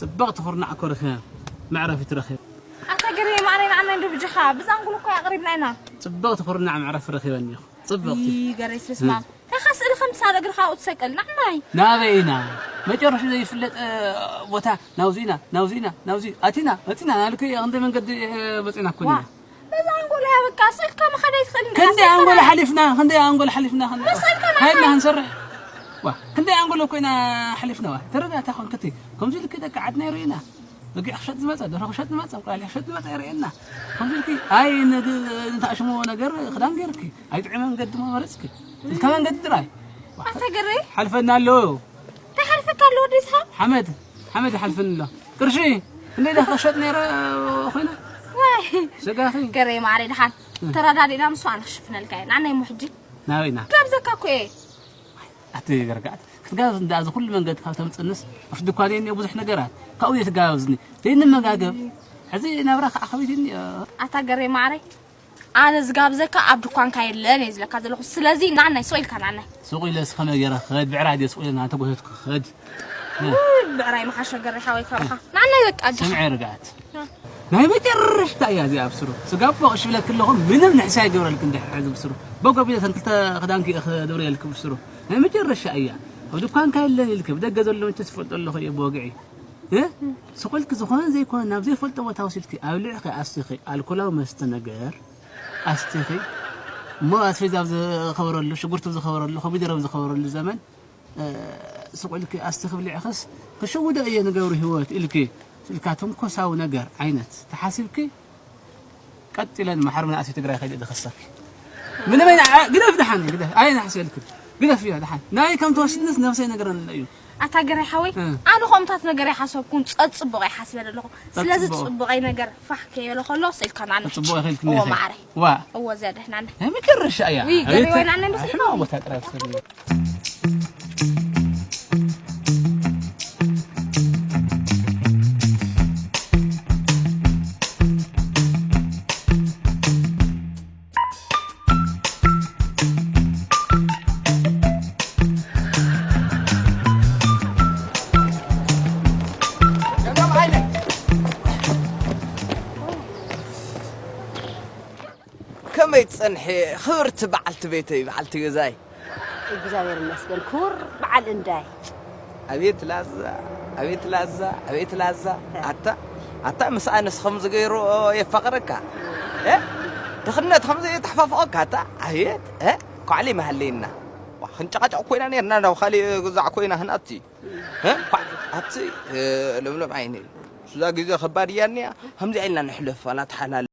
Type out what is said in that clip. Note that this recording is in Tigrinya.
ጽብቕቲ ኩርናዕ እኮ ረኺበ። መዕረፊት ረኺበ። ኣታ ገሬ ማዕረይ ንዓና እንዶ ብጅኻ። ብዛንጉል እኮ ኣቕሪብና ኢና። ጽብቕቲ ኩርናዕ መዕረፊ ረኺበ እኒኹ። ጽብቕቲ። ይገሬ ስስማ። ታኻ ስእሊ ከም ሳለ እግርኻ ኣውት ሰቀል። ንዓናይ። ናበይ ኢና? መጨረሹ ዘይፍለጥ፣ እ፣ ቦታ። ናውዚ ኢና፣ ናውዚ ኢና፣ ናውዚ። ኣቲና፣ መጺና። ናልከ ክንደይ መንገዲ፣ እ፣ በጺና እኮ ዋ። ኢና። በዛ ኣንጎላ በቃ ስእልካ መኸደ ይትኽእል እንደ ክንደይ ኣንጎላ ሓሊፍና፣ ክንደይ ኣንጎላ ሓሊፍና፣ ክንደይ መሰልካ ሃይና ክንሰርሕ። ዋ፣ ክንደይ ኣንጎላ እኮ ኢና ሓሊፍና። ዋ፣ ተረዳእታ ኮን ክትይ። ከምዚ ልክ ደቂ ዓድና ይርእዩና። በጊዕ ክሸጥ ዝመጸ፣ ደርሆ ክሸጥ ዝመጸ፣ እንቋልሕ ክሸጥ ዝመጸ ይርእየና። ከምዚ ልክ ኣይ ንግ-፣ ንታሽሞ ነገር ክዳን ገይርኪ፣ ኣይ ጥዑይ መንገዲ መረጽኪ። እስካ መንገዲ ጥራይ። ኣታ ገረይ? ሓልፈና ኣሎ። እንታይ ሓልፈካ ኣሎ ወዲ ስሓብ? ሓመድ፣ ሓመድ ሓልፈኒ ኣሎ። ቅርሺ፣ እንደ ኢዳ ክሸጥ ነይረ ኮይነ። ዋይ። ስጋኺ። ገረይ ማዕረይ ድሓን። እ። ተረዳዲእና ምስ ኣነ ክሽፍነልካ እየ። ንዓናይ እሞ ሕጂ። ናበይ ኢና? ጋብዘካ እኮ እየ። ኣቲ ገርጋት። ክትጋብዝ እንዳ እዚ ኩሉ መንገዲ ካብ ተምጽንስ፣ ኣብ ድኳን እኒኦ ብዙሕ ነገራት። ካብኡ እየ ትጋብዝኒ። ዘይንመጋገብ። ሕዚ ናብራ ከዓ ከቢድ እኒኦ። ኣታ ገረይ ማዕረይ። ኣነ ዝጋብዘካ ኣብ ድኳንካ የለን እየ ዝብለካ ዘለኹ። ስለዚ ናናይ ሱቕ ኢልካ ናናይ። ሱቕ ኢለ እስከ መገረ ክኸድ፣ ብዕራይ ድየ ሱቕ ኢለ እናተጎተትኩ ክኸድ። ውይ፣ ብዕራይ መሓሸ ገሬ ሓወይ ካብኻ። ናናይ በቃ ኣጆኻ። ስምዒ ርግኣት። ናይ መጨረሽታ እያ እዚኣ ኣብ ስሩ። ስጋ እኮ ቅሽ ብለኪ ኣለኹ፣ ምንም ንሕሳይ ይገብረልኪ እንድሕር ሕዚ ብስሩ። በጎ ቢለ ተን ክልተ ክዳንኪ እየ ክድብርየልኪ ብስሩ። ናይ መጨረሻ እያ። ኣብ ድኳንካ የለን ኢልኪ፣ ብደገ ዘሎ መቸስ ትፈልጦ ኣለኹ እየ ብወግዒ። እ? ስቕ ኢልኪ ዝኾነ ዘይኮነ ናብ ዘይፈልጦ ቦታ ወሲድኪ፣ ኣብሊዕኺ ኣስቲኺ፣ ኣልኮላዊ መስተ ነገር ኣስቲኺ፣ እሞ ኣስቤዛ ኣብ ዝኸበረሉ፣ ሽጉርቲ ኣብ ዝኸበረሉ፣ ኮሚደረ ኣብ ዝኸበረሉ ዘመን፣ እ፣ ስቕ ኢልኪ ኣስቲኺ ብሊዕኽስ፣ ክሽውዶ እየ ንገብሩ ህይወት ኢልኪ፣ ኢልካ ትንኮሳዊ ነገር ዓይነት ተሓሲብኪ፣ ቀጥ ኢለ ንማሕበር መናእሰይ ትግራይ ከይደ ድኸሰኪ። ምንም ኣይነ-፣ ኣ-፣ ግደፍ ደሓን፣ ግደፍ። ኣይንሓስበልክን። ግደፍ እያ ደሓን። ናይ ከም ትወስድንስ ነብሰይ ነገረን እዩ። ኣታ ገሬ ሓወይ፣ እ። ኣነ ከምታት ነገር ኣይሓሰብኩን፣ ጸጽቡቕ ኣይሓስበ ዘለኹ። ስለዚ ጸጽቡቕ። ጽቡቐይ ነገር ፋሕ ከየበለ ከሎ ስኢልካ ናንሕ። ጽቡቕ ይኽልክን እዎ ይኽእል። ማዕረይ። ዋ። እዎ ዘድሕናኒ። ናይ መጨረሻ እያ። ውይ፣ ገሬ ኣቤት። ወይና ነብስ ኣሕማ ቦታ ጥራይ ትፈልጥ። ከመይ ትጸንሒ ክብርቲ በዓልቲ ቤተይ፣ በዓልቲ ገዛይ? እግዚኣብሔር ይመስገን ክቡር በዓል እንዳይ። ኣቤት ላዛ፣ ኣቤት ላዛ፣ ኣቤት ላዛ። ኣታ፣ ኣታ ምስ ኣነስ ከምዚ ገይሩ የፋቕረካ። እ? ድኽነት ከምዚ የተሓፋፍቐካ ኣታ። ኣቤት፣ እ? ኳዕሊ መሃለይና። ዋ፣ ክንጨቃጨቅ ኮይና ነርና፣ ናብ ካሊእ ግዛዕ ኮይና ህንኣቲ። እ? ኳዕ፣ ኣቲ፣ እ፣ ለምለም ዓይኒ። እዛ ግዜ ከባድ እያ እኒኣ። ከምዚ ኢልና ንሕለፍ፣ ዋላ ተሓላለ።